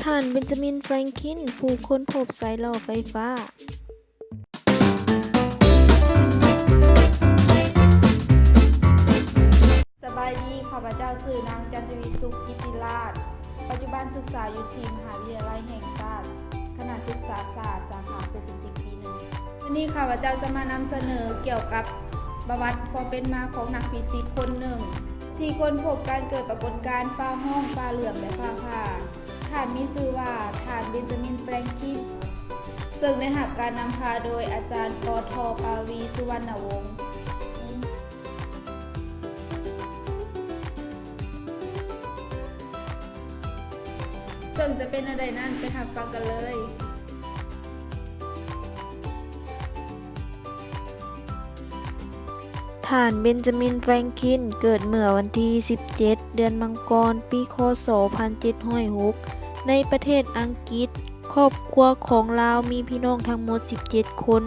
ທ່ານເບັນຈາມິນ ແຟຣງຄິນ ຜູ້ຄົ້ນພົບສາຍລໍ້ໄຟຟ້າ. ສະບາຍດີ, ຂ້າພະເຈົ້າຊື່ນາງ ຈັນທະວີສຸກ ກິດຕິລາດ, ປັດຈຸບັນສຶກສາຢູ່ທີ່ມະຫາວິທະຍາໄລແຫ່ງຊາດ ຄະນະສຶກສາສາດ ສາຂາຟີຊິກປີໜຶ່ງ. ວັນນີ້ຂ້າພະເຈົ້າຈະມານຳສະເໜີກ່ຽວກັບປະຫວັດຄວາມເປັນມາຂອງນັກຟີຊິກຄົນໜຶ່ງ ທີ່ຄົ້ນພົບການເກີດປາກົດການຟ້າຮ້ອງ, ຟ້າເຫຼືອມ ແລະ ຟ້າຜ່າ. ທ່ານມີຊື່ວ່າ ທ່ານເບັນຈາມິນ ແຟຣງຄິນ ເຊິ່ງໄດ້ຮັບການນຳພາໂດຍອາຈານ ປທ ປາວີ ສຸວັນນະວົງ. ເຊິ່ງຈະເປັນແນວໃດນັ້ນ ໄປຮັບຟັງກັນເລີຍ. ທ່ານເບັນຈາມິນ ແຟຣງຄິນ ເກີດເມື່ອວັນທີສິບເຈັດ ເດືອນມັງກອນ ປີ ຄ.ສ. ພັນເຈັດຮ້ອຍຫົກ ໃນປະເທດອັງກິດ. ຄອບຄົວຂອງລາວມີພີ່ນ້ອງທັງໝົດສິບເຈັດຄົນ.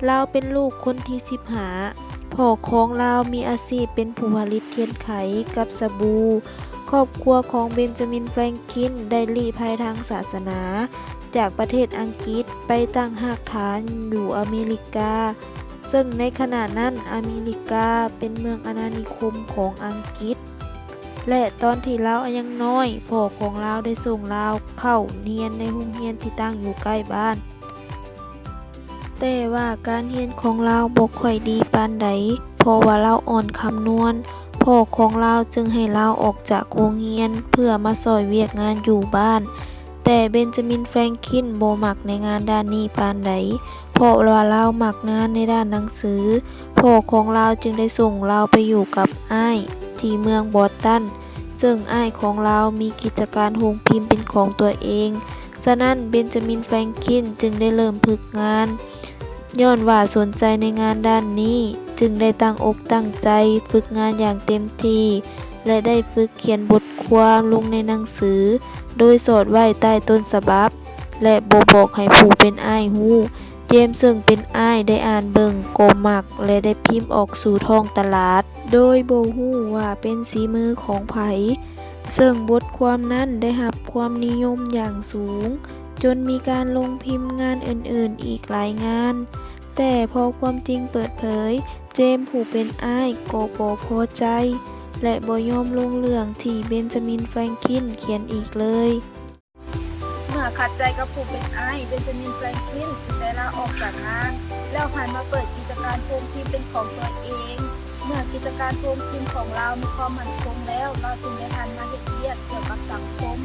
ລາວເປັນລູກຄົນທີສິບຫ້າ. ພໍ່ຂອງລາວມີອາຊີບເປັນຜູ້ຜະລິດທຽນໄຂກັບສະບູ. ຄອບຄົວຂອງເບັນຈາມິນ ແຟຣງຄິນ ໄດ້ລີ້ໄພທາງສາສະໜາຈາກປະເທດອັງກິດ ໄປຕັ້ງຮາກຖານຢູ່ອາເມລິກາ, ເຊິ່ງໃນຂະນະນັ້ນອາເມລິກາເປັນເມືອງອານານິຄົມຂອງອັງກິດ. ແລະ ຕອນທີ່ລາວຍັງນ້ອຍ, ພໍ່ຂອງລາວໄດ້ສົ່ງລາວເຂົ້າຮຽນໃນໂຮງຮຽນທີ່ຕັ້ງຢູ່ໃກ້ບ້ານ. ແຕ່ວ່າການຮຽນຂອງລາວບໍ່ຄ່ອຍດີປານໃດ, ເພາະວ່າລາວອ່ອນຄຳນວນ. ພໍ່ຂອງລາວຈຶ່ງໃຫ້ລາວອອກຈາກໂຮງຮຽນເພື່ອມາຊ່ອຍວຽກງານຢູ່ບ້ານ. ແຕ່ເບັນຈາມິນ ແຟຣງຄິນ ບໍ່ມັກໃນງານດ້ານນີ້ປານໃດ, ເພາະວ່າລາວມັກງານໃນດ້ານໜັງສື. ພໍ່ຂອງລາວຈຶ່ງໄດ້ສົ່ງລາວໄປຢູ່ກັບອ້າຍທີ່ເມືອງບອສຕັນ, ເຊິ່ງອ້າຍຂອງລາວມີກິດຈະການໂຮງພິມເປັນຂອງຕົວເອງ. ສະນັ້ນ ເບັນຈາມິນ ແຟຣງຄິນ ຈຶ່ງໄດ້ເລີ່ມຝຶກງານ. ຍ້ອນວ່າສົນໃຈໃນງານດ້ານນີ້, ຈຶ່ງໄດ້ຕັ້ງອົກຕັ້ງໃຈຝຶກງານຢ່າງເຕັມທີ່ ແລະ ໄດ້ຝຶກຂຽນບົດຄວາມລົງໃນໜັງສື ໂດຍສອດໄວ້ໃຕ້ຕົ້ນສະບັບ ແລະ ບໍ່ບອກໃຫ້ຜູ້ເປັນອ້າຍຮູ້. ເຈມ ເຊິ່ງເປັນອ້າຍ ໄດ້ອ່ານເບິ່ງກໍມັກ ແລະ ໄດ້ພິມອອກສູ່ທ້ອງຕະຫຼາດ ໂດຍບໍ່ຮູ້ວ່າເປັນສີມືຂອງໃຜ. ເຊິ່ງບົດຄວາມນັ້ນໄດ້ຮັບຄວາມນິຍົມຢ່າງສູງ, ຈົນມີການລົງພິມງານອື່ນໆອີກຫຼາຍງານ. ແຕ່ພໍຄວາມຈິງເປີດເຜີຍ, ເຈມ ຜູ້ເປັນອ້າຍກໍບໍ່ພໍໃຈ ແລະ ບໍ່ຍອມລົງເລື່ອງທີ່ເບັນຈາມິນ ແຟຣງຄິນ ຂຽນອີກເລີຍ. ເມື່ອຂັດໃຈກັບຜູ້ເປັນອ້າຍ, ເບັນຈາມິນ ແຟຣງຄິນ ຕັດສິນໃຈລາອອກຈາກງານ ແລ້ວຫັນມາເປີດກິດຈະການໂຮງພິມເປັນຂອງຕົວເອງ. ເມື່ອກິດຈະການໂຮງພິມຂອງລາວມີຄວາມໝັ້ນຄົງແລ້ວ, ລາວຈຶ່ງໄດ້ຫັນມາເຮັດວຽກກ່ຽວກັບສັງຄົມ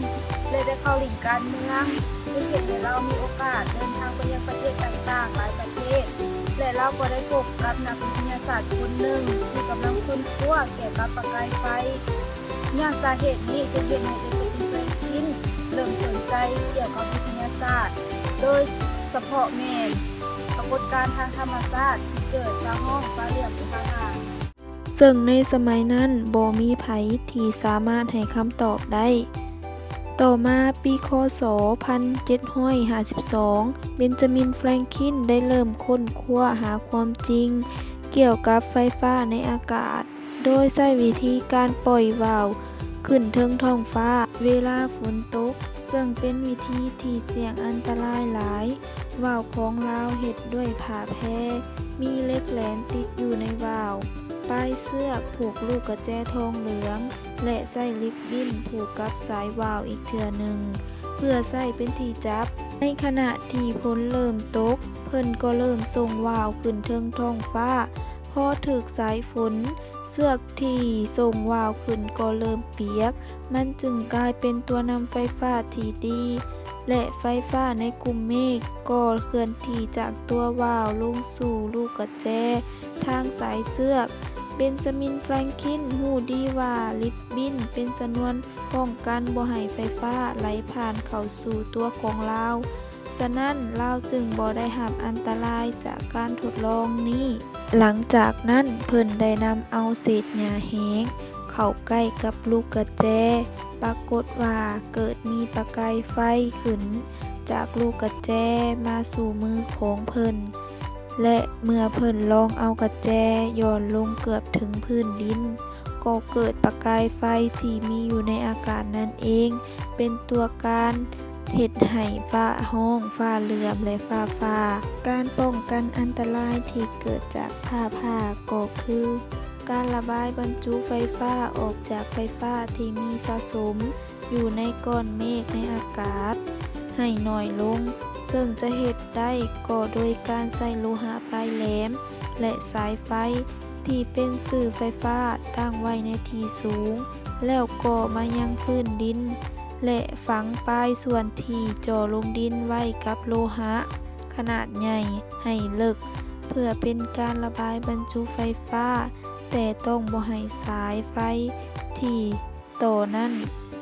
ແລະ ໄດ້ເຂົ້າຫຼິ້ນການເມືອງ, ຈຶ່ງເຮັດໃຫ້ລາວມີໂອກາດເດີນທາງໄປຍັງປະເທດຕ່າງໆຫຼາຍປະເທດ ແລະ ລາວກໍໄດ້ພົບກັບນັກວິທະຍາສາດຄົນໜຶ່ງທີ່ກຳລັງຄົ້ນຄວ້າກ່ຽວກັບປະກາຍໄຟ. ຍ້ອນສາເຫດນີ້ຈຶ່ງເຮັດໃຫ້ເບັນຈາມິນ ແຟຣງຄິນ ເລີ່ມສົນໃຈກ່ຽວກັບວິທະຍາສາດ, ໂດຍສະເພາະແມ່ນປາກົດການທາງທຳມະຊາດທີ່ເກີດຟ້າຮ້ອງ, ຟ້າເຫຼືອມ ແລະ ຟ້າຜ່າ. ເຊິ່ງໃນສະໄໝນັ້ນບໍ່ມີໃຜທີ່ສາມາດໃຫ້ຄຳຕອບໄດ້. ຕໍ່ມາປີ ຄ.ສ. ພັນເຈັດຮ້ອຍຫ້າສິບສອງ ເບັນຈາມິນ ແຟຣງຄິນ ໄດ້ເລີ່ມຄົ້ນຄວ້າຫາຄວາມຈິງກ່ຽວກັບໄຟຟ້າໃນອາກາດ ໂດຍໃຊ້ວິທີການປ່ອຍວາວຂຶ້ນເທິງທ້ອງຟ້າເວລາຝົນຕົກ, ເຊິ່ງເປັນວິທີທີ່ສ່ຽງອັນຕະລາຍຫຼາຍ. ວາວຂອງລາວເຮັດດ້ວຍຜ້າແພ, ມີເຫຼັກແຫຼມຕິດຢູ່ໃນວາວ, ປາຍເຊືອກຜູກລູກກະແຈທອງເຫຼືອງ ແລະ ໃຊ້ລິບບິ້ນຜູກກັບສາຍວາວອີກເທື່ອໜຶ່ງ ເພື່ອໃຊ້ເປັນທີ່ຈັບ. ໃນຂະນະທີ່ຝົນເລີ່ມຕົກ, ເພິ່ນກໍເລີ່ມສົ່ງວາວຂຶ້ນເທິງທ້ອງຟ້າ. ພໍຖືກສາຍຝົນ, ເຊືອກທີ່ສົ່ງວາວຂຶ້ນກໍເລີ່ມປຽກ, ມັນຈຶ່ງກາຍເປັນຕົວນຳໄຟຟ້າທີ່ດີ ແລະ ໄຟຟ້າໃນກຸ່ມເມກກໍເຄື່ອນທີ່ຈາກຕົວວາວລົງສູ່ລູກກະແຈທາງສາຍເຊືອກ. ເບັນຈາມິນ ແຟຣງຄິນ ຮູ້ດີວ່າລິບບິ້ນເປັນຊະນວນປ້ອງກັນບໍ່ໃຫ້ໄຟຟ້າໄຫຼຜ່ານເຂົ້າສູ່ຕົວຂອງລາວ. ສະນັ້ນ, ລາວຈຶ່ງບໍ່ໄດ້ຮັບອັນຕະລາຍຈາກການທົດລອງນີ້. ຫຼັງຈາກນັ້ນ, ເພິ່ນໄດ້ນຳເອົາເສດຫຍ້າແຫ້ງເຂົ້າໃກ້ກັບລູກກະແຈ. ປາກົດວ່າເກີດມີປະກາຍໄຟຂຶ້ນຈາກລູກກະແຈມາສູ່ມືຂອງເພິ່ນ ແລະ ເມື່ອເພິ່ນລອງເອົາກະແຈຢ່ອນລົງເກືອບເຖິງພື້ນດິນ, ກໍເກີດປະກາຍໄຟທີ່ມີຢູ່ໃນອາກາດນັ້ນເອງ ເປັນຕົວການ ເຮັດໃຫ້ຟ້າຮ້ອງ, ຟ້າເຫຼື້ອມ ແລະ ຟ້າຜ່າ. ການປ້ອງກັນອັນຕະລາຍທີ່ເກີດຈາກຟ້າຜ່າກໍຄື ການລະບາຍບັນຈຸໄຟຟ້າອອກຈາກໄຟຟ້າທີ່ມີສະສົມຢູ່ໃນກ້ອນເມກໃນອາກາດໃຫ້ໜ້ອຍລົງ, ເຊິ່ງຈະເຮັດໄດ້ກໍໂດຍການໃຊ້ໂລຫະປາຍແຫຼມ ແລະ ສາຍໄຟທີ່ເປັນສື່ໄຟຟ້າຕັ້ງໄວ້ໃນທີ່ສູງ ແລ້ວກໍມາຍັງພື້ນດິນ ແລະ ຝັງປາຍສ່ວນທີ່ເຈາະລົງດິນໄວ້ກັບໂລຫະຂະໜາດໃຫຍ່ໃຫ້ເລິກ ເພື່ອເປັນການລະບາຍບັນຈຸໄຟຟ້າ, ແຕ່ຕ້ອງບໍ່ໃຫ້ສາຍໄຟທີ່ຕໍ່ນັ້ນ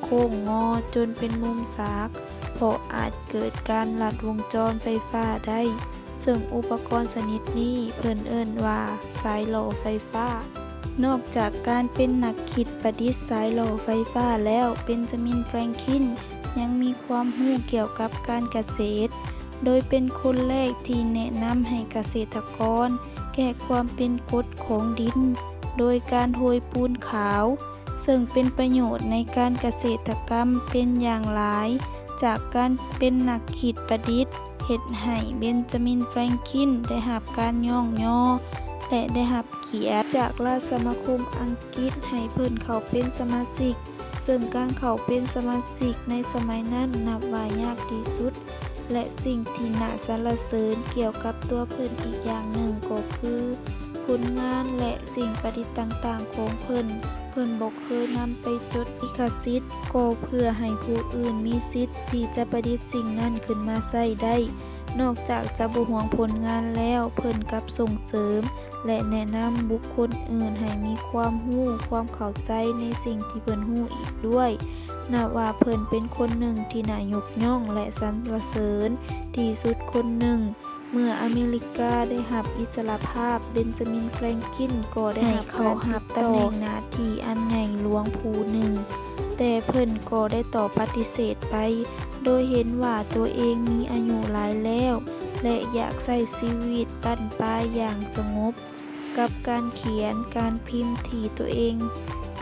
ໂຄ້ງງໍຈົນເປັນມຸມສາກ, ເພາະອາດເກີດການລັດວົງຈອນໄຟຟ້າໄດ້. ເຊິ່ງອຸປະກອນຊະນິດນີ້ເພິ່ນເອີ້ນວ່າສາຍຫຼໍ້ໄຟຟ້າ. ນອກຈາກການເປັນນັກຄິດປະດິດສາຍຫຼໍ້ໄຟຟ້າແລ້ວ, ເບນຈາມິນ ແຟຣງຄລິນ ຍັງມີຄວາມຮູ້ກ່ຽວກັບການກະເສດ, ໂດຍເປັນຄົນແລກທີ່ແນະນຳໃຫ້ກະເສດຕະກອນແກ້ຄວາມເປັນກົດຂອງດິນ ໂດຍການໂຮຍປູນຂາວ, ເຊິ່ງເປັນປະໂຫຍດໃນການກະເສດຕະກຳເປັນຢ່າງຫຼາຍ. ຈາກການເປັນນັກຄິດປະດິດ ເຮັດໃຫ້ເບນຈາມິນ ແຟຣງຄລິນ ໄດ້ຮັບການຍ້ອງຍໍ ແລະ ໄດ້ຮັບກຽດຈາກລາຊະສະມາຄົມອັງກິດໃຫ້ເພິ່ນເຂົ້າເປັນສະມາຊິກ, ເຊິ່ງການເຂົ້າເປັນສະມາຊິກໃນສະໄໝນັ້ນນັບວ່າຍາກທີ່ສຸດ, ແລະ ສິ່ງທີ່ໜ້າສັນລະເສີນກ່ຽວກັບຕົວເພິ່ນອີກຢ່າງໜຶ່ງກໍຄື ຜົນງານ ແລະ ສິ່ງປະດິດຕ່າງໆຂອງເພິ່ນ. ເພິ່ນບໍ່ເຄີຍນຳໄປຈົດລິຂະສິດ ກໍເພື່ອໃຫ້ຜູ້ອື່ນມີສິດທີ່ຈະປະດິດສິ່ງນັ້ນຂຶ້ນມາໃຊ້ໄດ້. ນອກຈາກຈະບໍ່ຫວງຜົນງານແລ້ວ, ເພິ່ນກັບສົ່ງເສີມ ແລະ ແນະນຳບຸກຄົນອື່ນໃຫ້ມີຄວາມຮູ້, ຄວາມເຂົ້າໃຈໃນສິ່ງທີ່ເພິ່ນຮູ້ອີກດ້ວຍ. ນັບວ່າເພິ່ນເປັນຄົນໜຶ່ງທີ່ໜ້າຍົກຍ້ອງ ແລະ ສັນລະເສີນທີ່ສຸດຄົນໜຶ່ງ. ເມື່ອອາເມລິກາໄດ້ຮັບອິດສະຫຼະພາບ, ເບນຈາມິນ ແຟຣງຄລິນ ກໍໄດ້ຮັບການຕິດຕໍ່ໃຫ້ເຂົ້າຮັບຕຳແໜ່ງໜ້າທີ່ອັນໃຫຍ່ຫຼວງຜູ້ໜຶ່ງ, ແຕ່ເພິ່ນກໍໄດ້ຕອບປະຕິເສດໄປ, ໂດຍເຫັນວ່າຕົວເອງມີອາຍຸຫຼາຍແລ້ວ ແລະ ຢາກໃຊ້ຊີວິດບັ້ນປາຍຢ່າງສະຫງົບ ກັບການຂຽນ, ການພິມທີ່ຕົວເອງ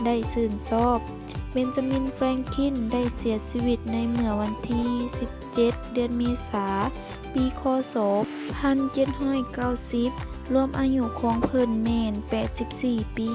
ໄດ້ຊື່ນຊອບ. ເບນຈາມິນ ແຟຣງຄລິນ ໄດ້ເສຍຊີວິດໃນເມື່ອວັນທີສິບເຈັດ ເດືອນເມສາ ປີ ຄ.ສ. ພັນເຈັດຮ້ອຍເກົ້າສິບ, ລວມອາຍຸຂອງເພິ່ນແມ່ນແປດສິບສີ່ປີ.